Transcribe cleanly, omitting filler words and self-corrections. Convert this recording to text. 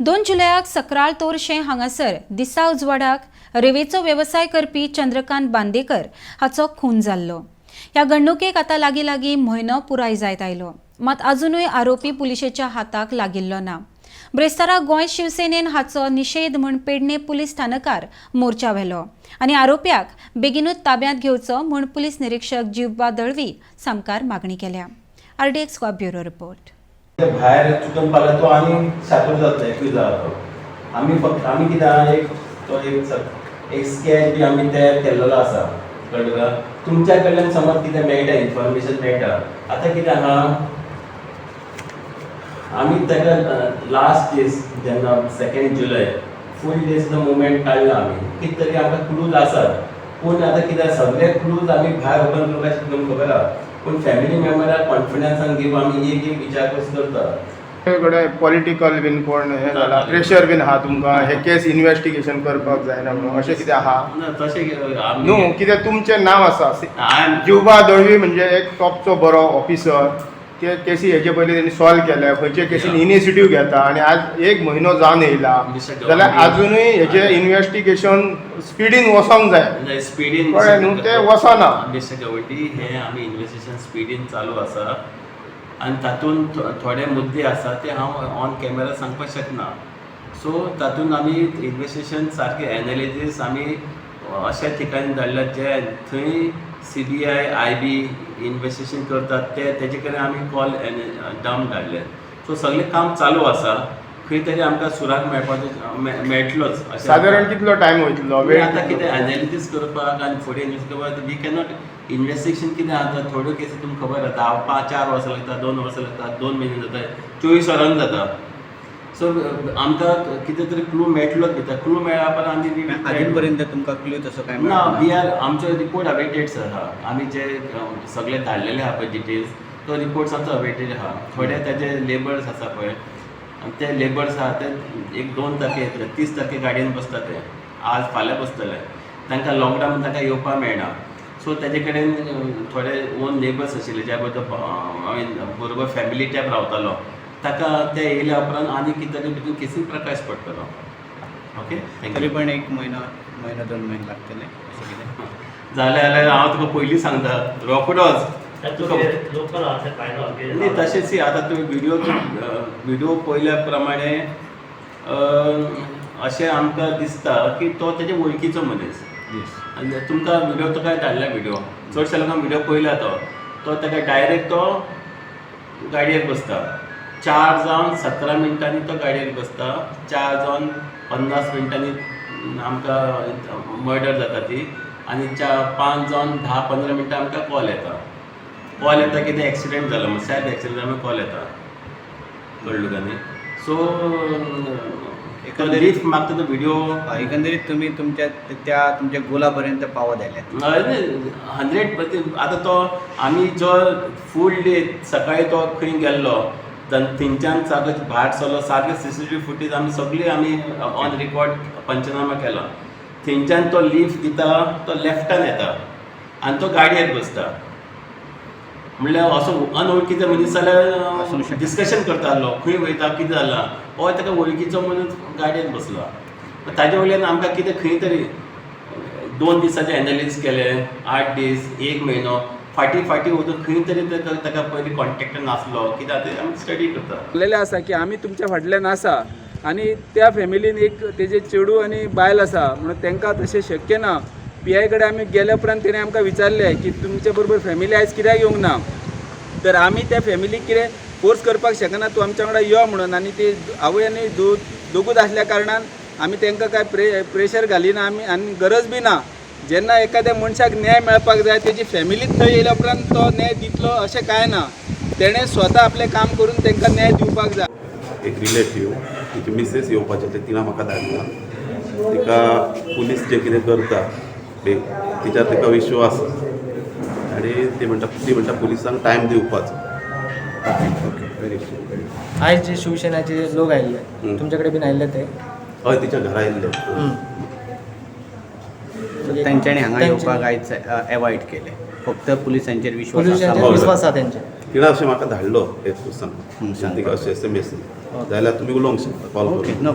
2 जुलयाक सकराळ तोरशें हांगासर दिसा उजवाडाक रेंवेचो वेवसाय करपी चंद्रकांत बांदेकर हाचो खून जाल्लो. ह्या घडणुकेक आतां लागीं लागीं म्हयनो पुराय जायत आयलो, मात अजुनूय आरोपी पुलिशेच्या हाताक लागिल्लो ना. ब्रेस्तारा गोंय शिवसेनेन हाचो निशेध म्हूण पेडणे पुलीस स्थानकार मोर्चा व्हेलो आनी आरोप्याक बेगिनूच ताब्यांत घेवचो म्हूण पुलीस निरीक्षक जिवबा दळवी सामकार मागणी केल्या. RDX Goa bureau report. ते भायर चुकून पावल्यार तो आनी शातूर जातलो, एकूय जाला तो. आमी फक्त आमी कितें आहा, एक तो एक स्केच बी आमी तयार केल्लो आसा, कळ्ळें तुका? तुमच्या कडल्यान समज कितें मेळटा, इन्फॉर्मेशन मेळटा. आतां कितें आहा, आमी ताका लास्ट दीस जेन्ना 2 जुलय फूल डेज मुवमेंट काडला आमी. कितें तरी आमकां क्लूज आसात, पूण आतां कितें, सगळे क्लूज आमी भायर ओपन करपाक शकना, खबर आहा, पूण फॅमिली मेंबराक कॉन्फिडन्सान घेवन आमी एक एक विचारपूस करता. कडेन पॉलिटिकल बीन कोण हें जाला, प्रेशर बीन आहा तुमकां, हे केस इन्वेस्टिगेशन करपाक जायना म्हणून अशें कितें आहा? ना, तशें आमी न्हू, कित्याक तुमचें नांव आसा. I am जिवबा दळवी म्हणजे एक टॉपचो बरो ऑफिसर. ते केसी हेजे पयलीं तेणी सॉल्व केल्या, खंयचे केसीन इनिशिएटीव घेता आनी आज एक म्हयनो जावन येयला Mr. जाल्यार Gawande. आजुनूय हेजें इन्वेस्टिगेशन स्पिडीन वचोंक जाय. स्पिडीन. कळ्ळें न्हू, तें वचना. मिस्टर गवंडी, हे आमी इन्वेस्टिगेशन स्पिडीन चालू आसा आनी तातूंत थोडे मुद्दे आसा ते हांव ऑन कॅमेरा सांगपाक शकना. सो तातूंत आमी इन्वेस्टिगेशन सारकें एनालिसीस आमी अशा ठिकाणी धाडल्यात जे थंय सीबीआय, आयबी इन्वेस्टिगेशन करतात, ते तेजे कडेन आमी कॉल डम धाडले. सो सगळें काम चालू आसा. खंय तरी आमकां सुराग मेळपाचो मेळटलोच अशें. सादारण कितलो टायम वयतलो, वेळ आतां कितलो? कितें एनालिसीस करपाक आनी फुडें इन्वेस्ट करपाक we cannot. Investigation कितें आतां थोड्यो केसी तुमकां खबर आसा, 5-4 वर्सां लागता, 2 वर्सां लागता, 2 म्हयने जाता, 24 वरां जाता. सो आमकां कितें तरी क्लू मेळटलोच भितर. क्लू मेळ्ळा उपरांत आमी अजून पर्यंत तुमकां क्लू तसो काय ना. मेळूंक we are आमचो रिपोर्ट अवेटेड आहा. आमी जे सगळे धाडलेले आहा पळय डिटेल्स, तो रिपोर्ट आमचो अवेटेड आहा. थोडे ताजे लेबर्स आसा पळय, आनी ते लेबर्स आहा ते 1-2 तारखे येतले. 30 तारखे गाडयेन बसता ते, आज फाल्यां बसतले. तांकां लॉकडावन, तांकां येवपाक मेळना. सो ताजे कडेन थोडे ओन लेबर्स आशिल्ले, ज्या पळय तो I mean बरोबर फॅमिली टायप रावतालो, ताका ते येयल्या उपरांत आनी कितें तरी भितून केसीन प्रकाश पडटलो. ओके, तरी thank you. पण एक म्हयनो म्हयनो 2 म्हयने लागतले अशें कितें? जालें जाल्यार हांव तुका पयलीं सांगता, रोखडोच तुका. लोकल आहा ते भायलो. न्ही, तशेंच सी, आतां तुवें व्हिडियो व्हिडियो पळयल्या प्रमाणे अशें आमकां दिसता की तो तेजे वळखीचो मनीस. आनी तुमकां व्हिडियो तुका धाडला व्हिडियो, चडशा लोकांक व्हिडियो पळयला. तो तो ताका डायरेक्ट तो गाडयेर बसता. 4 जावन 17 मिनटांनी तो गाडयेर बसता. 4 जावन 50 मिनटांनी आमकां मर्डर जाता ती आनी 5 जावन 10-15 मिनटां आमकां कॉल येता. कॉल येता की ते एक्सिडेंट जालो म्हण, सॅड एक्सिडेंट जालो, कॉल येता. कळ्ळें तुका न्ही? सो एकंदरीत- लिफ्ट मागता तो व्हिडियो. एकंदरीत तुमी तुमच्या त्या तुमच्या गोला पर्यंत पावत आयल्यात. 100. आतां तो आमी जो फूल डे सकाळी तो खंय गेल्लो, थंयच्यान सारको भायर सरलो, सारके सीसीटीव्ही फुटेज आमी सगळी आमी ऑन रिकॉर्ड पंचनामा केला. थंयच्यान तो लिफ्ट दिता, तो लेफ्टान येता आनी तो गाडयेर बसता. म्हणल्यार असो अनवळखीचो मनीस जाल्यार आसूंक शकता. डिस्कशन करतालो, खंय वयता, कितें जालां. हो ताका वळखीचो म्हणून गाडयेन बसला. ताजे वयल्यान आमकां कितें खंय तरी 2 दिसाचे एनालिसीस केले, 8 दीस, एक म्हयनो फाटीं फाटीं वचून खंय तरी ताका पयलीं कॉन्टेक्ट नासलो, कित्याक ते आमी स्टडी करता. सांगलेलें आसा की आमी तुमच्या फाटल्यान आसा आनी त्या फॅमिलीन एक तेजे चेडूं आनी बायल आसा म्हणून तांकां तशें शक्य ना. पीआय कडेन आमी गेल्या उपरांत तेणें आमकां विचारलें की तुमच्या बरोबर फॅमिली आयज कित्याक येवंक ना? तर आमी त्या फॅमिलीक कितें फोर्स करपाक शकना, तूं आमच्या वांगडा यो म्हणून. आनी ती आवय आनी दोगूच आसल्या कारणान आमी तांकां कांय प्रेशर घालिना आमी आनी गरज बी ना. जेन्ना एखाद्या मनशाक न्याय मेळपाक जाय, तेजी फॅमिलीच थंय येयल्या उपरांत तो न्याय दितलो अशें कांय ना. तेणें स्वता आपलें काम करून तांकां न्याय दिवपाक जाय. एक रिलेटीव, तिची मिसेस येवपाची आसली, तिणें म्हाका धाडला. तिका पुलीस जे कितें करता ते तिच्या तिका विश्वास आनी ती म्हणटा पुलिसांक टायम दिवपाचो. Okay, very good. आयज जे शिवसेनाचे लोक आयिल्ले, तुमच्या कडेन बीन आयिल्ले ते? हय, तिच्या घरा येयल्ले. तांच्यांनी हांगा येवपाक आयज एवॉयड केलें, फक्त पुलिसांचेर विश्वास आसा. पोलिसांचेर विस्वास आसा तेंचे. तिणें अशें म्हाका धाडलो एक सांग. सांग. तिका अशें एसएमएस. जाल्यार तुमी उलोवंक शकता कॉल ओके करून. No problem.